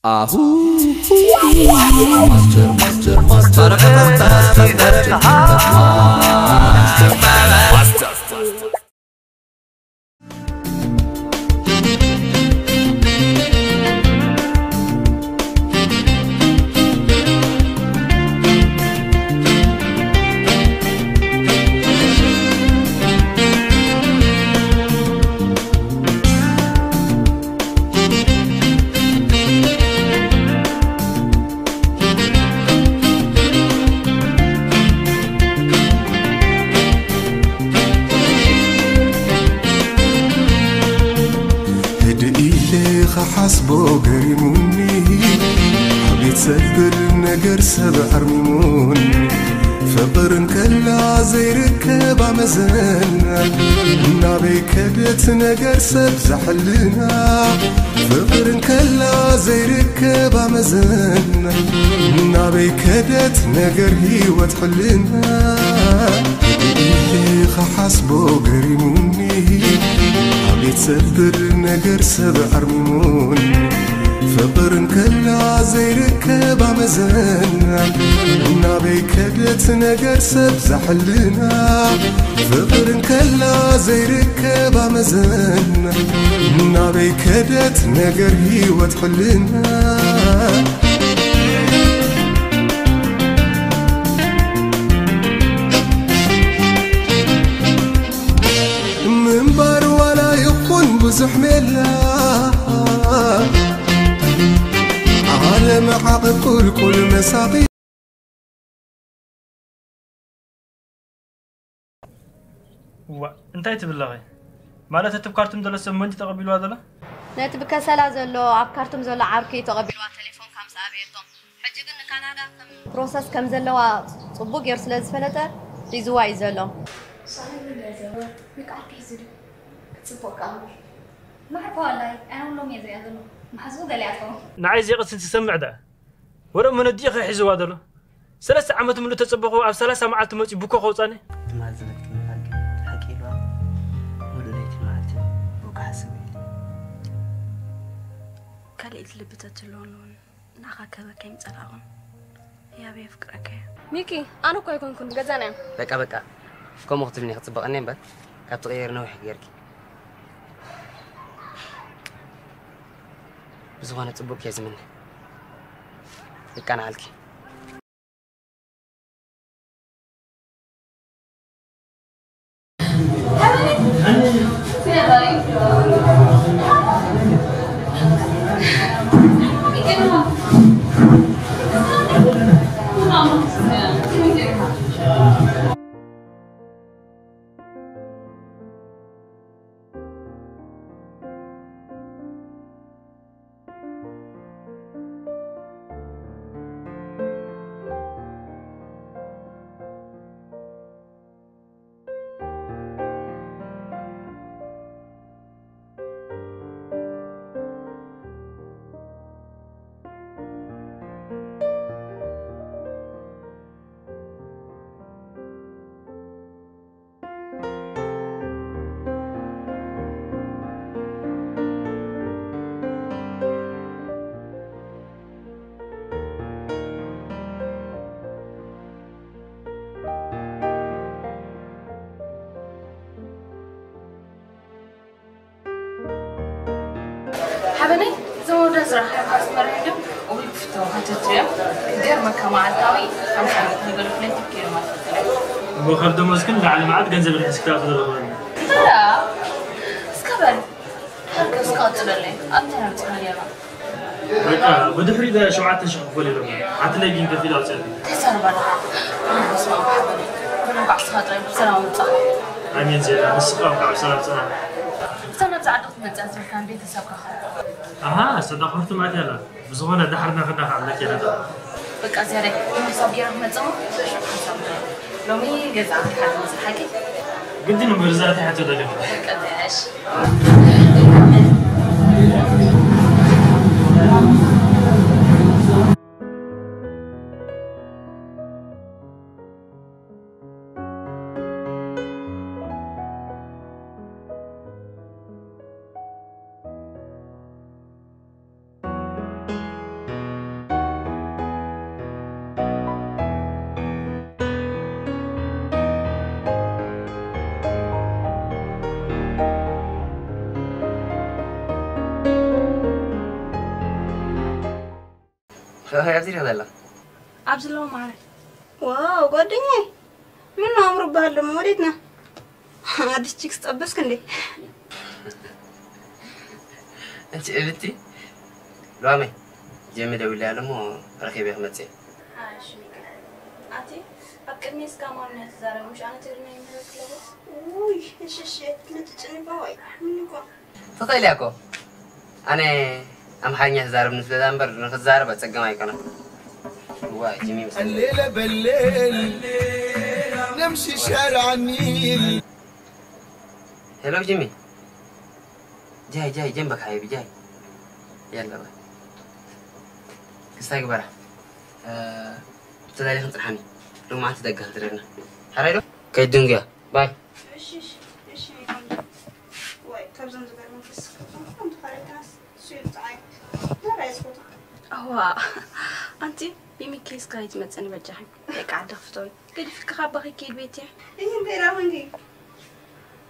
ኣሁ ማስተር ማስተር ማስተር ህድእ ኢለ ኸሓስቦ ገሪሙኒ፣ ኣቤት ዘብል ነገር ሰብ ኣርሚሙኒ። ፍቕር እንከላ ዘይርከብ ኣመዘና፣ ናበይ ከደት ነገር ሰብ ዛሕልና። ፍቕር እንከላ ዘይርከብ ኣመዘና፣ ናበይ ከደት ነገር ህይወት ሕልና። ኢለ ኸሓስቦ ገሪሙኒ፣ ኣቤት ዘብል ነገር ሰብ ኣርሚሙኒ። ፍቕር እንከላ ዘይርከብ ኣመዘና፣ ናበይ ከደት ነገር ሰብ ዛሕልና። ፍቕር እንከላ ዘይርከብ ኣመዘና፣ ናበይ ከደት ነገር ህይወት ሕልና። ምንባር ዋላ ይኹን ብዙሕ ሜላ፣ ዓለም ዓቐብ ቁልቁል መሳቒ። ዋ፣ እንታይ ትብል ኣለኺ? ማለት እቲ ኣብ ካርቱም ዘሎ ሰብ መንጂ ተቐቢልዋ ዘሎ? ነቲ ብከሰላ ዘሎ ኣብ ካርቱም ዘሎ ዓርኪ ተቐቢልዋ፣ ቴሌፎን ካብ ምስ ኣበየቶም። ሕጂ ግን ንካናዳ ከም ፕሮሰስ ከም ዘለዋ ጽቡቅ ገይሩ ስለ ዝፈለጠ ሒዝዋ እዩ ዘሎ። ሳሚ ምን ያዘው? ንቃል ከይዝዱ ጽቡቅ ከኣ። ማሕፋ ዋላይ ኣነ ሁሎም እየ ዝሪኣ ዘሎ። ማሕዝኡ ገሊኣቶም። ንዓይ እዚ ቅስን ትሰምዕ ደኣ? ወረ መነዲኡ ከ ሒዝዋ ዘሎ? ሰለስተ ዓመት ምሉእ ተጸበኹ፣ ኣብ ሰላሳ መዓልቲ መጺኡ ብኮ ከውጻኒ? ትማል ዝነግቲ ምንባር ግን ሓቂ ኢልዋ። ሙሉእ ለይቲ መዓልቲ ብኡ ክሓስብ ውዒለ። ካልኣይቲ ልቢ ተትህልወኒ እውን ንዓኻ ክህበካ ኣይምጸላእኹን። ህያበይ የፍቅረካ እየ። ሚኪ፣ ኣነ እኮ ኣይኮንኩን፣ ገዛና እዮም። በቃ፣ በቃ። ከምኡ ክትብልኒ ክጽበቐኒ እምበር፣ ካብ ትቕየሪ ነዊሕ ጌርኪ። ብዝኾነ ጽቡቕ እየ ዝምነ። ይቃናዓልኪ። ሓበነይ፣ እዞም ወዳ ዝረኸብካ ኣስመራ ሄድም እውይ ክፍተውኻ ተትሪኦም ክገርመካ መዓልታዊ ሓምሳ ሚእቲ ነገር ፍለይቲ ኪሎ ማለት እዩ። እሞ ካብ ደሞዝክን ላዕሊ መዓት ገንዘብ ሒዝካ ክትረኽበኒ። እታ እስከ በል ሓርከስ ክቐጽለለይ ኣብ እንታይ ነብጽሖ ነይርና? በቃ ብድሕሪ ሸውዓተ ሽሕ ክፈል ኢሎም። ኣትለይ ግን ከፊል ኣውፅኣለይ። ተዛረብ ኣለኻ። በስመ ኣብ ሓበነይ። ግን እንኳዕ ስኻ ጥራይ ብሰላም ኣምጻኻ። ኣሜን ዜና ንስኻ እንኳዕ ብሰላም ጽና። እዛ ናብዛ ዓዲ ክትመጽእ ዝበልካን ቤተሰብካ ኸ? ኣሃ፣ ሰዳኸርቲ ማለት ያላ። ብዝኾነ ዳሕርና ከዳ ካብ ለኬ ነዳ። በቃ ዝያዳይ ሓሳብ ጌራ ክመጽእ እሞ ሽዑ ሓሳብ ጌራ። ሎሚ ገዛ ክትሓዝ መጽእ ሓቂ? ግድን እምበር እዛ እንታይ ሕቶ ደሊኹ? በቃ ዘያሽ። ኸኸ ኣብዚ ዲኺ ዘለኺ? ኣብዚ ኣለኹ ማዕረ። ዋው፣ ጓደኛይ። ምነው ኣምሮብሃል ደሞ፣ ወዴት ነህ? ኣዲስ ቺክስ ጠበስክ እንዴ? አንቺ እብቲ ሎሚ ጀሚ ደውላ ያለሞ ረኺበ ክመጽእ። እሺ ሚካ። ኣቲ ኣብ ቅድሚ እስካ ማን ነው ትዛረብ? ምሽ ኣነ ትግርኛ ይምህረክ ለቦ? ውይ፣ እሺ፣ እሺ፣ ትመጭጭኒ ባዋይ። ምን እኮ? ትኽእል እያ እኮ። ኣነ ኣምሓርኛ ትዛረብ ንስለ እዛ እምበር ንክትዛረብ ኣጸገም ኣይኮነን። እዋ ጂሚ ምስ الليلة بالليل نمشي شارع النيل. ሄሎ ጂሚ። ጃይ ጃይ ጀንበክ ሓቢቢ ጃይ። የለ በል። ክስታይ ግበራ። እ፣ ተዛሊኽን ጽንሓኒ። ሎማዓንቲ ደገ ክትረድና። ሓራይ ዶ? ከይድንጉያ። ባይ። እሺ፣ እሺ፣ እሺ፣ እኔ ቆንጆ። ወይ፣ ካብዞም ዝገርመን ክስ፣ ካብዞም ከምቲ ካልኦትናስ፣ እሱ እዩ ዝፀዓይ። ዘራ የስኮታ። እዋ፣ ኣንቲ፣ ብሚኪ እስካ ኣይትመፅኒ በጃኺ። ደቂ ዓዲ ክፍተዊ። ገዲፍኪ ካባኺ ከይድ ቤት እየ። ይህ እንተ ኢላ መንገይ።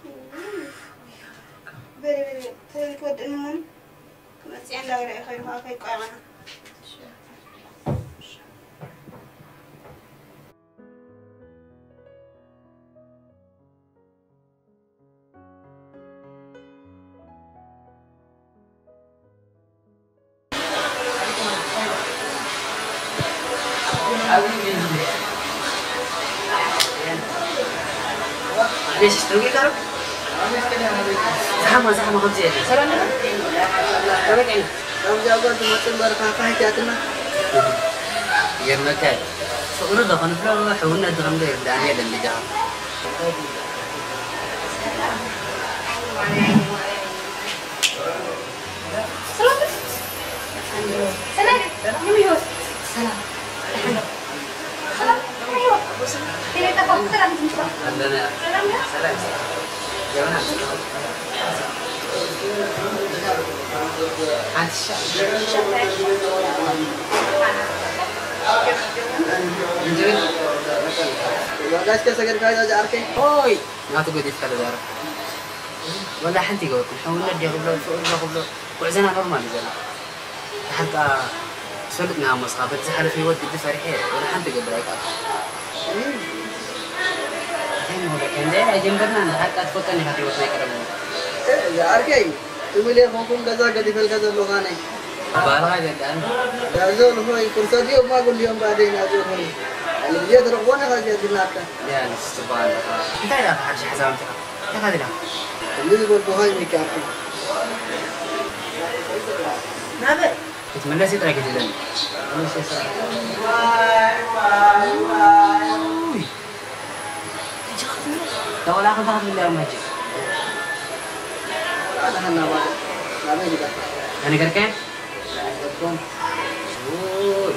በለ፣ በለ፣ በለ፣ ተበልክ ወድእኒ ሞን። ክመፅእ እንዳበለ እዩ ኸይዱ ከዓ ከይቆየቐና። ዛሕማ፣ ዛሕማ ከምዚ የለን። ሰላም ዲኻ? ከመይ ቀኒ? ከምዚ ኣብ ጓል ትመጽእ እምበር፣ ፋፋ ሂካትና። ይገርመካ እዩ። ፍቕሪ ዶ ክንብሎ፣ ሕውነት ዶ ክንብሎ ይርድኣኒ የለን ብጃኻ። ሰላም። ሰላም። ሰላም። ኦይ፣ ናቱ ገዲፍካ ተዛረብ። ወላ ሓንቲ ይገበርኩም። ሕውነት ድዮ ክብሎ፣ ፍቕሪ ድዮ ክብሎ፣ ጉዕዞና ኖርማል እዩ ዘሎ። ደሓር ከኣ ትፈልጥ ኢና እሞ እስኻ በቲ ዝሓለፈ ህይወት ግዲ ፈሪሐ ወላ ሓንቲ ክገብር ኣይከኣልኩን። እንታይ ንብለካ፣ እንዳ ኣይጀምበርና፣ ደሓር ከኣ ትፈልጠኒ ኢኻ ህይወት ናይ ቀደም። እ፣ ዝዓርከይ፣ ትብል የኾንኩን ገዛ ገዲፈልካ ዘለኹ ኣነ። ባልኻ ይደልዳል። ዳዞን ሆይ፣ ፍርሰት እዮም፣ ማጉል እዮም፣ ባደይ ናዞን ሆይ። ኣለ ግዜ ትረኽቦን ኢኻ እዚኣ ዝናትካ። ያ፣ ንስ ትበሃል ኢኻ። እንታይ ደኣ ሓድሽ ሓሳብ ኣምጺኻ? ተኸትላ። እዚ ዝበልኩኻ ይሚካኣልኩ። ናበይ? ክትምለስ እዩ ጥራይ ግድለኒ። ውይ። ሕጂ ክትምለስ? ተወላ ክንታ ክትምለያ እሞ ሕጂ? ኣነ ሃና ማለት ናበይ ልጋካ? ኣይነገርካዮን? ኣይነገርኩን። ውይ።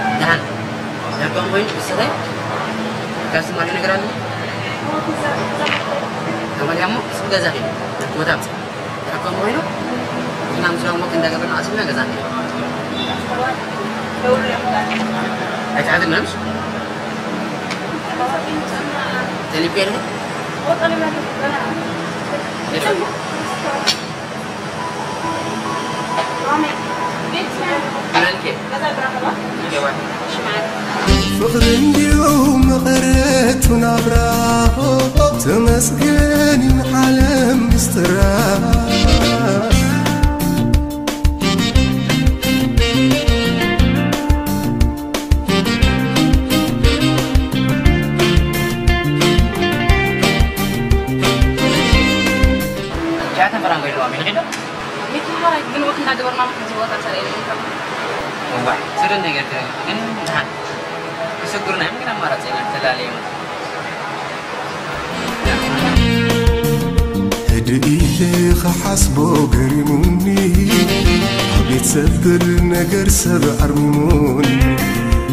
ደሓን። ደሓን ኮይኑ ንስኺ ካብ ትማሊ ነገር ኣሎ? ተማልያ እሞ ስብ ገዛ ኺድ። ቦታ ምጽእ። ደሓን ኮይኑ ንሕና ምስ ዳሞ ክንዳገበርና ዓስብና ገዛ ኺድ። ኣይትሓድርናምሽ? ተሊፔ ኣለኺ? ፍቕሪ እንድዩ መቐረቱ ናብራ፣ ተመስገን እዩ ንዓለም ምስጢራ። ሸዓተ ፈራንጎ የለዋም ኢልኺ ዶ? ይተሓራይ ግን ወክ እንዳገበርና ከምዚ ቦታ ሰሪኤ እዋ ስደን ነገር ግን ድሓን ክስጉርና እዮም ግን ኣማራፂ ኢና ተላለዮም ህድእ ኢለ ክሓስቦ ገሪሙኒ፣ ቤት ሰብር ነገር ሰብ ኣርሚሙኒ።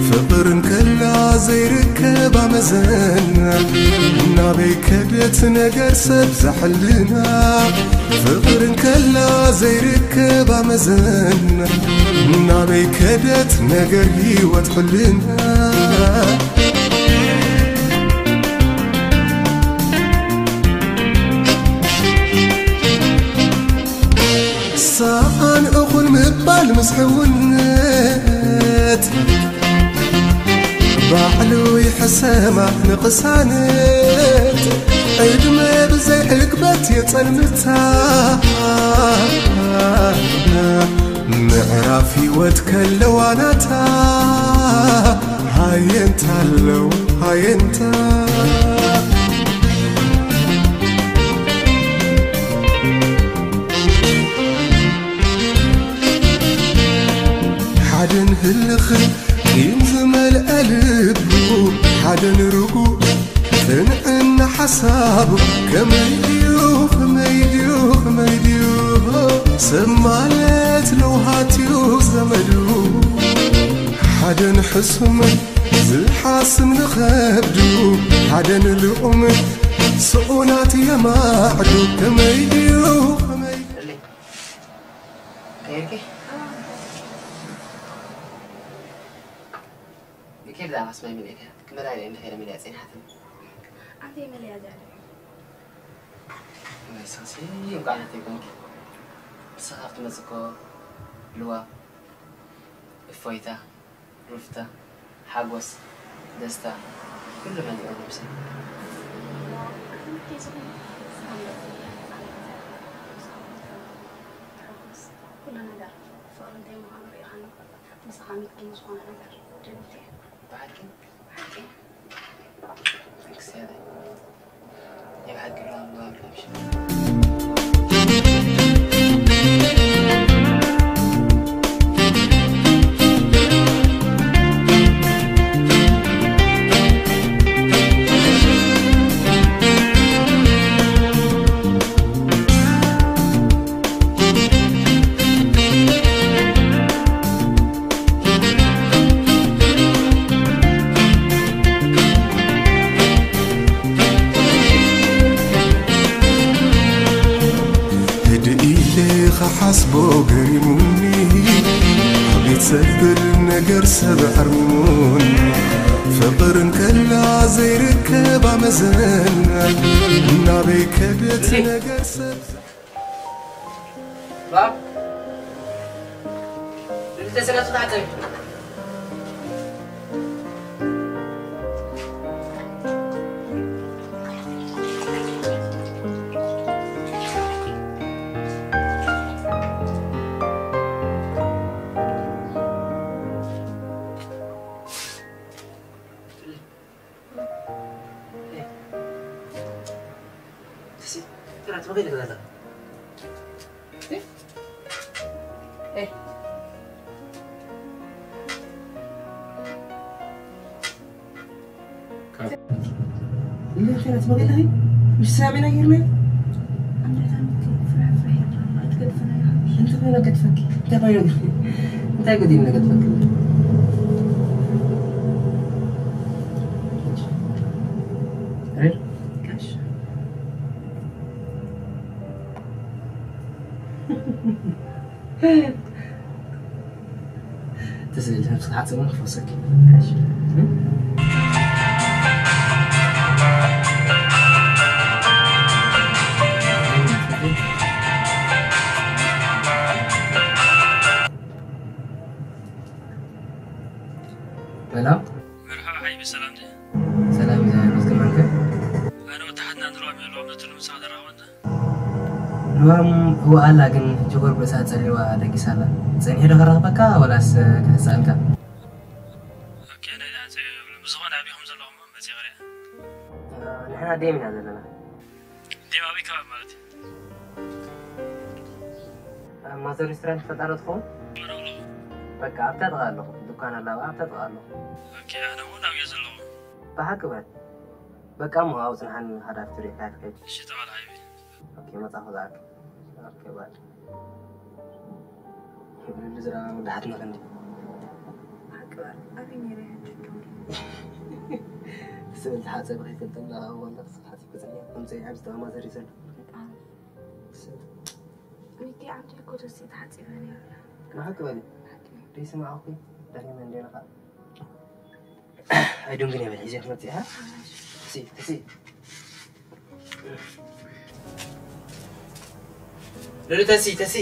ፍቕር እንከላ ዘይርከባ መዘና፣ ናበይ ከደት ነገር ሰብ ዘሕልና? ፍቕር እንከላ ዘይርከባ መዘና፣ ናበይ ከደት ነገር ህይወት ሕልና? ሰኣን እኹል ምባል ምስ ሕውነት፣ ባዕሉ ይሕሰማ ንቕሳነት። ዕድመ ብዘይ ዕግበት የጸልምታ፣ ምዕራፍ ህይወት ከለዋ ናታ። ሃየንታ ኣለዉ ሃየንታ። ሓደን ህልኽ ቂም ዝመልአ ልቡ፣ ሓደን ርጉእ ቅንዕና ሓሳቡ። ከመይ ድዩ ከመይ ድዩ ከመይ ድዩ፣ ሰብ ማለት ለውሃትዩ ዘመዱ። ሓደን ሕሱም ዝሓስም ንኸብዱ፣ ሓደን ልኡም ስኡናት የማዕዱ። ከመይ ድዩ ከመይ ድዩ። ብኬድ ዝኣመስማይ መን እያ? ክመዳ ኢለ እንድኸይደ መሊኣ ጸኒሓትኒ። ኣንተ መለያ ዛለ። ወይ ሳሲ፣ እንኳዕ ናተይ ኮንኪ። ንስኻ ክትመጽእ እኮ ልዋ፣ እፎይታ፣ ሩፍታ፣ ሓጎስ፣ ደስታ፣ ኩሉ መሊኡ ነብሰይ። ኩሉ ነገር ፍቕሪ እንታይ ምዃኑ ርኢኻኒ። ምሳኻ ምጥቃም ዝኾነ ነገር ድሌት እየ። ብሓቂ? ብሓቂ። ተንክስ ያለ። ናይ ብሓቂ ብርሃን ብርሃን ብርሃን ሽም። ህድእ ኢለ ኸሓስቦ ገሪሙኒ፣ ኣቤት ዘብል ነገር ሰብ ኣርሚሙኒ። ፍቕር እንከላ ዘይርከባ መዘና፣ ናበይ ከደት ነገር ሰብ ባብ፣ ክልተ ስለ ዝታተብ። እንዴት አይነት መገለህ? مش سامي نيرني؟ انت فين قد فك؟ انت فين قد فك؟ انت قد فك؟ ተስእል ነብስኻ ሓፂር እውን ክፈሰኪ። ሰላም። መርሓባ ሓይ፣ ብሰላም ድየ? ሰላም፣ እግዚኣብሔር ይመስገን። ማንከ? ኣነ ወዲ ሓትና ንረኦም የለዎም፣ ነቲ ንምሳኻ ተራኸበና። ልዋም እወ ኣላ፣ ግን ሕጂ ቁሩብ ርእሳ ጸሊዋ ደቂሳ ኣላ። ጸኒሐ ዶ ከራኽበካ ወላስ ክሕጸልካ? ኦኬ፣ ናይ ዳንሰ የብሉን። ብዝኾነ ኣበይ ከም ዘለኹም መጺእ ክሪኣ። ንሕና ዴም ኢና ዘለና። ዴም ኣበይ ከባቢ ማለት እዩ? ኣብ ማዘር ሬስቶራንት ትፈልጣ ዶ ትኸውን? ኣነ ኣለኹ። በቃ ኣብታ ጥቓ ኣለኹ። ዱኳን ኣላ ኣብታ ጥቓ ኣለኹ። ኦኬ፣ ኣነ እውን ኣብዮ ዘለኹ። ብሓቂ በል። በቃ እሞ ኣብኡ ጽንሓኒ፣ ሓደ ኣብቲ ሪእካ ትከይድ። እሺ፣ ተባል ሓይቢ። ኦኬ፣ መጻኹ ዝኣክል። ኦኬ፣ ባል። ይብልሉ ዝረኣ ወዲ ሓትና ክንዲ። ሓቂ ኣበይ ነይረ ሕጂ ጆኒ? ስብል ተሓፀቢ ከይፈልጠና ወላ ክስብ ሓፂብ ክፅልያ ከምፀ ኣብዚ ተማዘር ይዘሎ በጣም ሚኪ ዓብዲ እኮ ደስ ተሓፂበ ነይረ። ንሓቂ በሊ ደይስማዕኩ ደሪመ እንዴ ነኻ ኣይዱን ግን የበል ሒዜ ክመፅእ ኢኻ ሲ ሲ ሉሉ ተሲ ተሲ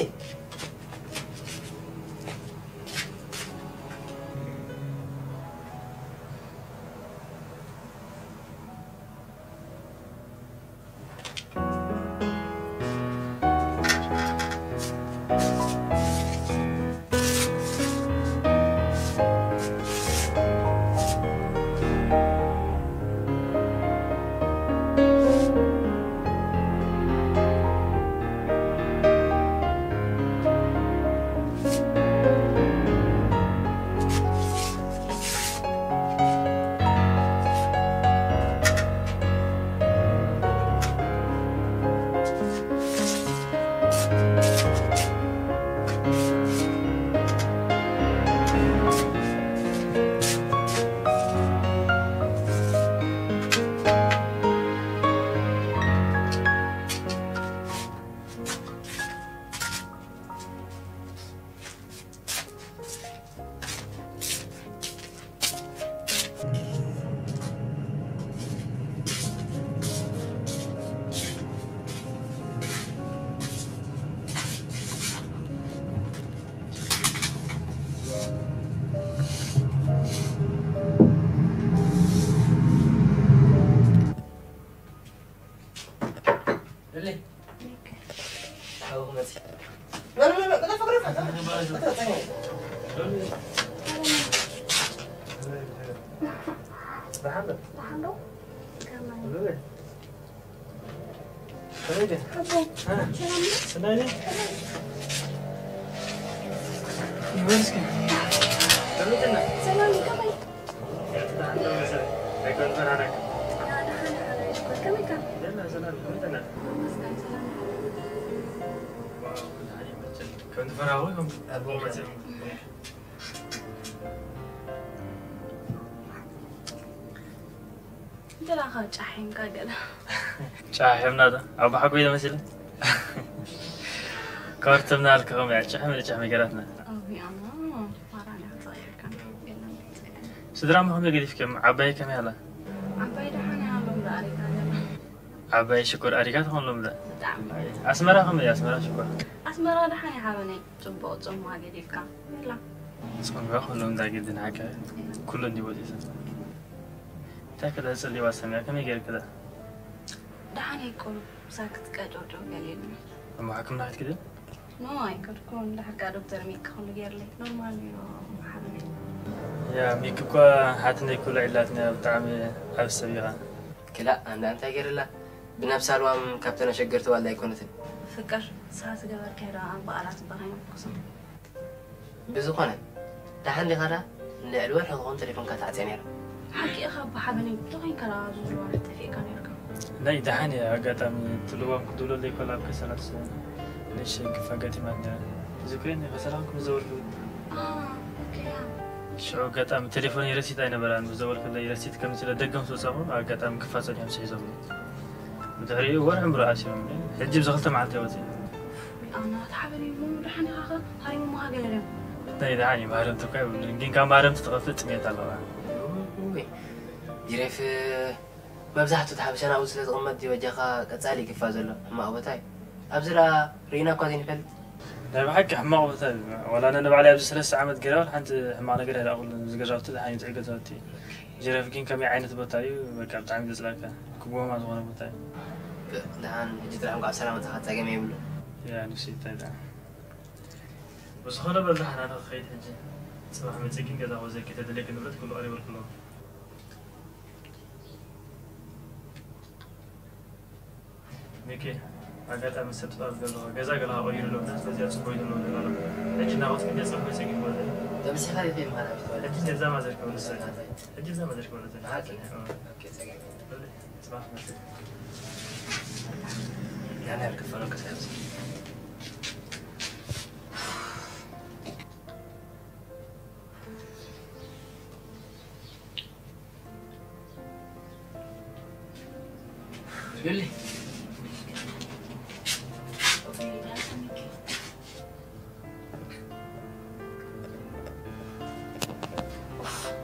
እንተላኻ ጫሒምካ ገለ ጫሒምና ዶ ኣብ ሓጎይ ተመሲለ ካርተምና ኣልካ ከምያ ጭሕሚ ጭሕሚ ገራትና ኣብያና ማራና ተቐይርካ ገለ ስድራ መኸመ ገዲፍከም ዓባይ ከመይ ኣላ ዓባይ ደሓን እያ ሎም ዝኣሪካ ገለ ዓባይ ሽኮር ኣሪካ ትኾን ሎም ዳ ብጣዕሚ ኣስመራ ከመይ ኣስመራ ሽኮር ኣስመራ ደሓን እያ ሓበነይ ጽቡቕ ጽሙዋ ገዲፍካ የላ ጽምበ ኩሎም ዳ ግድን ሓቀ ኩሉ እንዲቦት ይሰ እንታይ ከዳ ጽሊዋ ሰሚያ ከመይ ገይርክ ዳ ደሓን እኮ ሳክት ቀጨውጨው ገሊሉ እሞ ሕክምና ክትክደ ኖ ኣይከድኩን ድሕርካ ዶክተር ሚክ ክሉ ገይርለይ ኖርማል እዩ ሓበነይ ያ ሚክ እኳ ሓትነይ ኩሉ ዒላትና ብጣዕሚ ዓብ ሰብ ኢኻ ክላእ ኣንዳ እንታይ ገይርላ ብነብሳ ልዋም ካብተን ኣሸገርቲ ዋላ ኣይኮነትን ፍቅር ንስኻ ዝገበርካዮ ዶ ኣብ በዓላት እባ ከይነኩሶም ብዝኾነ ደሓን ዲኻ ዳ ልዕሊ ወርሒ ክኸውን ቴሌፎንካ ተዓፅያ ነይራ ሓቂ ኢኻ ብሓበነይ ብተኾይንካ ዳ ኣብዚ ዝወርሒ ጠፊእካ ነይርካ ናይ ደሓን እየ ኣጋጣሚ ትልዋም ክድውለለይ ኮላ ኣብ ከሰላት ንእሽተይ ግፋ ኣጋጢማ ነይራ ዝክሬን ከሰላም ክምዘወርዱ ኦኬ ሽዑ ኣጋጣሚ ቴሌፎን ረሲት ኣይነበራን ብዘበልኩለይ ረሲት ከምስለ ደገም ስወፃኹ ኣጋጣሚ ክፋፀል እዮም ስሒዞም ብድሕሪኡ ወርሒ ምሮ ዓሲቦም ሕጂ ብዚ ክልተ መዓልቲ ወፂ ኣና ተሓበኒ እሞ ደሓን ኢኻ ሃሪሞምኻ ገለ ድዮም ናይ ደሓን እዩ ማረምቲ እኳ ይብሉ ግን ካብ ማረምቲ ትኸፍል ጥሜት ኣለዋ ጅሬፍ መብዛሕትኡ እቲ ሓበሻ ናብኡ ስለ ዝቕመጥ ድዩ በጃኻ ቀጻሊ ይግፋ ዘሎ ሕማቕ ቦታ እዩ ኣብዚ ደኣ ርኢና እኳ ዘይንፈልጥ ናይ ብሓቂ ሕማቕ ቦታ እዩ ዋላ ኣነ ንባዕለይ ኣብዚ ሰለስተ ዓመት ገይረ ዋላ ሓንቲ ሕማቕ ነገር ኣይረኣኹሉን እዚ ገዛውቲ ደሓን እዩ ጥዑይ ገዛውቲ እዩ ጅሬፍ ግን ከመይ ዓይነት ቦታ እዩ በቃ ብጣዕሚ ዘጽላእካ ክጎማ ዝኾነ ቦታ እዩ ደሓን ሕጂ ጥራሕ እንኳዕ ሰላም መጻኻ ጸገም የብሉ ያ ንሱ ይታይ ደኣ ብዝኾነ በል ደሓን ኣነ ክኸይድ ሕጂ ጽባሕ መጺእኪ ገዛ ወዘኪ ተደልየኪ ንብረት ኩሉ ቀሪበልኩ ኣለኹ ሚኪ ኣጋጣሚ ሰብ ጥባብ ገለዋ ገዛ ገለዋ ቀይሩ ሎምና ስለዚኣ ጽቡቅ ይድሎ ገላ ኣሎ ሕጂ እናወጽኪ እንደ ጽባሕ መጺእኪ ክበለ ተምሲኻ ይኸይ መሃር ኣብቲ ተወለ ሕጂ እዛ ማዘር ክበለ ሰብ ሕጂ እዛ ማዘር ክበለ ሰብ ሓቂ ጸገም ጽባሕ መጺእ ያናር ክፈሎ ከሰብስ ሉሊ።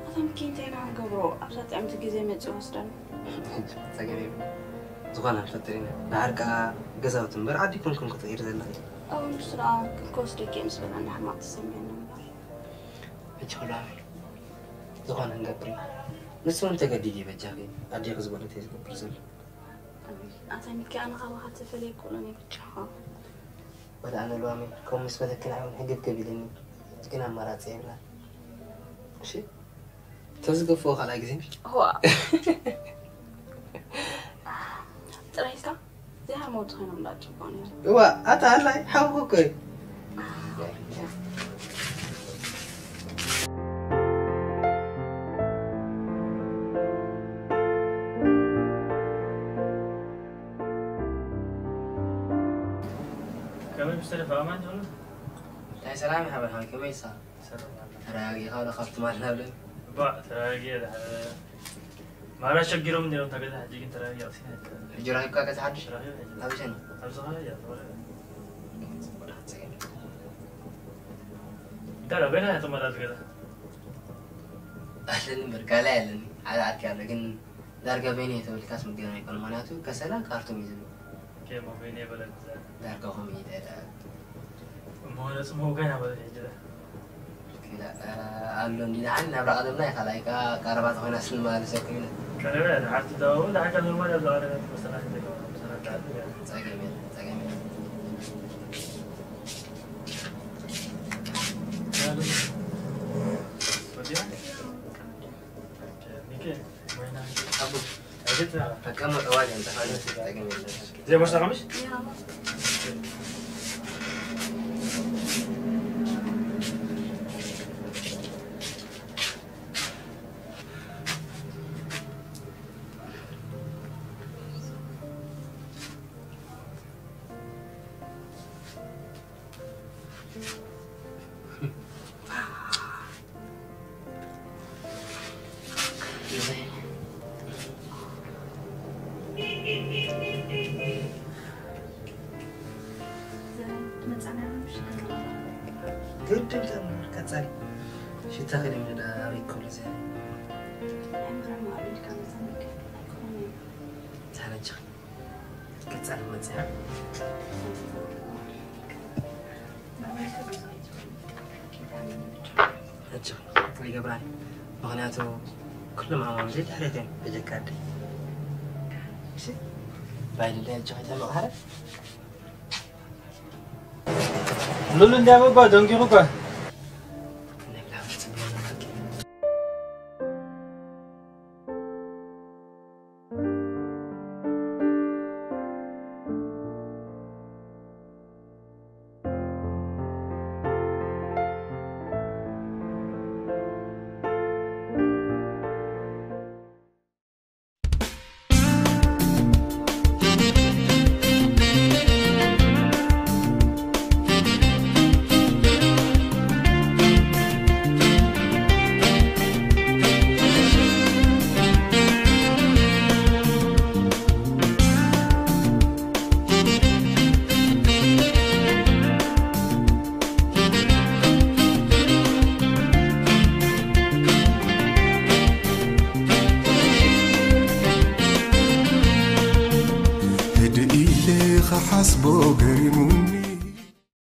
ኣታ ሚኪ፣ እንታይ ኢና ንገብሮ? ኣብዛ ጥዕምቲ ግዜ መጺኡ ወስደና። ጸገም የብሉን። ዝኾነ ንፈጥር ኢና። ደሓር ከኣ ገዛውቲ እምበር ዓዲ ኮንኩም ክትቕይር ዘለኺ። ኣው፣ ንሱ ደኣ ክወስደኪ እየ ምስ በለኒ ሕማቕ ተሰሚዑኒ እምበር። ሕጂ ኩሉ ኣሜን። ዝኾነ ንገብር ኢና። ንሱ እውን ተገዲዱ እዩ በጃኺ። ኣዴኺ ዝበሎ እንታይ ዝገብር ዘሎ። ኣታ ሚኪ፣ ኣነ ካባኻ ተፈልየ ኣይክእሎን እየ ብቻኻ። ወላ ኣነ ልዋመይ ከምኡ ምስ በለኪ ንዓይ እውን ህግብግብ ኢሉኒ። ግን ኣማራጺ የብላን። እሺ? ተዝገፍዎ ካልኣይ ግዜ። እዋ። ጥራይ ኢልካ ዘይሃመውቲ ኮይኖም እንዳጽቡቕ ነይሩ። እዋ፣ ኣታ ኣላይ ሓውኺ እኮ እዩ። ከመይ ብሰለፍ ኣማን ጆሎ? እንታይ ሰላም ይሓበርካ፣ ከመይ ኢኻ? ሰላም። ተረጋጊኻ ወደ ካብ ትማል ናብ ልዕሊ? እባ፣ ተረጋጊ፣ ዳ-፣ ማራ ሸጊሮም ነይሮም፣ እታ ገዛ ሕጂ ግን ተረጋጊ፣ ኣቕሲና። ሕጂ ረኺብካ ገዛ ሓድሽ? ረኺበ ሕጂ። ኣብዚ ሸኒ? ኣብዚ ኸባቢ እያ፣ ተወለደ። እንታይ ደኣ፣ በይንኻ እያ ተመላልስ ገዛ? ኣለኒ እምበር፣ ካልኣይ ኣለኒ። ሓደ ዓርኪ ኣሎ፣ ግን ዳርጋ በይነይ ተበልካስ ምግናን ኣይኮነ፣ ምኽንያቱ ከሰላ ካርቱም እዩ ዝብሉ። ኬሞ በይነይ በለት። ዳርጋ ከምኡ እዩ፣ እንታይ ደኣ። እሞ ነጽምው ገና በለት ሕጂ ደኣ። ኪዳ፣ እ፣ ኣሎ እንዲ ደሓን ናብራ ቀደምና ኢኻ፣ ላይካ ቀረባ ተኾይና ስንመላለሰኩም ኢና። ቀረባ እያ፣ ደሓር ትደዋወል፣ ደሓር ካብ ኖርማል እያ፣ ብዛዕባ ነገር መሰላት እንተገባ፣ መሰላት ደኣ። ጸገም የለን፣ ጸገም የለን። ወዲያ? ሚኪ፣ ወይና። ኣቡ፣ ተቀመጥ፣ ዋል እንተኻለ ጸገም የለን። زي ما اشتغلش؟ ግድም ተምር ቀጻሊ ሽታ ከደም ደዳ ሪኮል ዘ ታነጭ ቀጻሊ መጽያ ሕጂ ይገብራን። ምኽንያቱ ኩሎም ዓማዊለይ ድሕሬት እዮም፣ በጀካ ኣደይ። እሺ? ባይ ልዳ ያቸው ኸይታ መቕሃረ? ሉሉ እንዲያበባ ደንጊሩ እኮ። ህድእ ኢለ ክሓስቦ ገሪሙኒ።